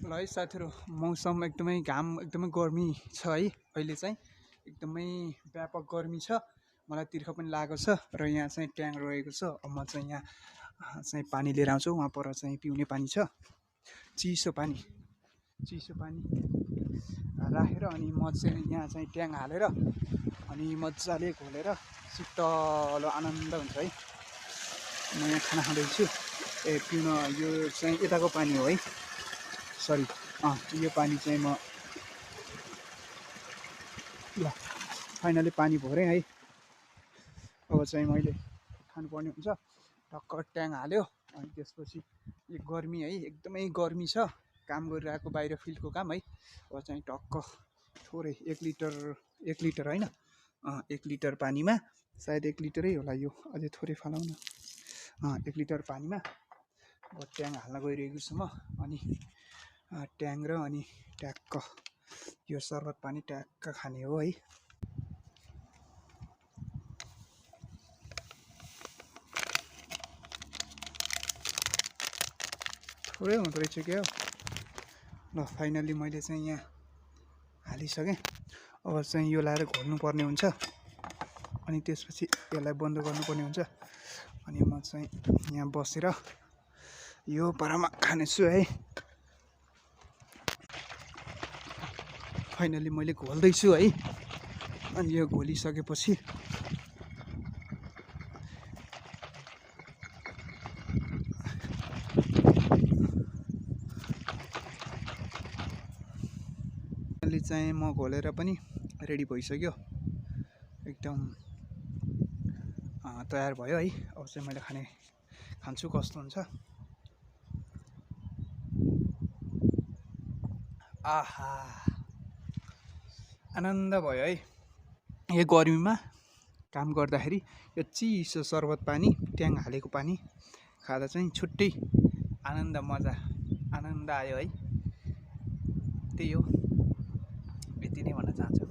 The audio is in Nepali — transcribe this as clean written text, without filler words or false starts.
ल है साथीहरू, मौसम एकदमै घाम एकदमै गर्मी छ है। अहिले चाहिँ एकदमै व्यापक गर्मी छ। मलाई तिर्खा पनि लागेको छ र यहाँ चाहिँ ट्याङ्क रहेको छ। म चाहिँ यहाँ चाहिँ पानी लिएर आउँछु। वहाँ पर चाहिँ पिउने पानी छ, चिसो पानी राखेर अनि म चाहिँ यहाँ चाहिँ ट्याङ्क हालेर अनि मजाले घोलेर शीतल आनन्द हुन्छ है। म यहाँ खाना खाँदैछु। पिउन यो चाहिँ यताको पानी हो है, सरी यो पानी चाहिँ म ल फाइनली पानी भरेँ है। अब चाहिँ मैले खानुपर्ने हुन्छ। टक्क ट्याङ्क हाल्यो अनि त्यसपछि यो गर्मी है, एकदमै गर्मी छ। काम गरिरहेको बाहिर फिल्डको काम है। अब चाहिँ टक्क थोरै 1 लिटर होइन 1 लिटर पानीमा, सायद 1 लिटरै होला यो, अझै थोरै फालाउन। 1 लिटर पानीमा अब ट्याङ्क हाल्न गइरहेको छु म। अनि ट्याङ्क र अनि ट्याक्क यो सर्बत पानी ट्याक्क खाने हो है। थोरै हुँदो रहेछ क्या हो। ल फाइनली मैले चाहिँ यहाँ हालिसकेँ। अब चाहिँ यो लाएर घोल्नु पर्ने हुन्छ अनि त्यसपछि यसलाई बन्द गर्नुपर्ने हुन्छ। अनि म चाहिँ यहाँ बसेर यो पारामा खानेछु है। फाइनली मैले घोल्दैछु है। अनि यो घोलिसकेपछि चाहिँ म घोलेर पनि रेडी भइसक्यो, एकदम तयार भयो है। अब चाहिँ मैले खान्छु कस्तो हुन्छ। आहा, आनन्द भयो है। यो गर्मीमा काम गर्दाखेरि यो चिसो सर्बत पानी, ट्याङ्क हालेको पानी खाँदा चाहिँ छुट्टै आनन्द आयो है। त्यही हो, यति नै भन्न चाहन्छु।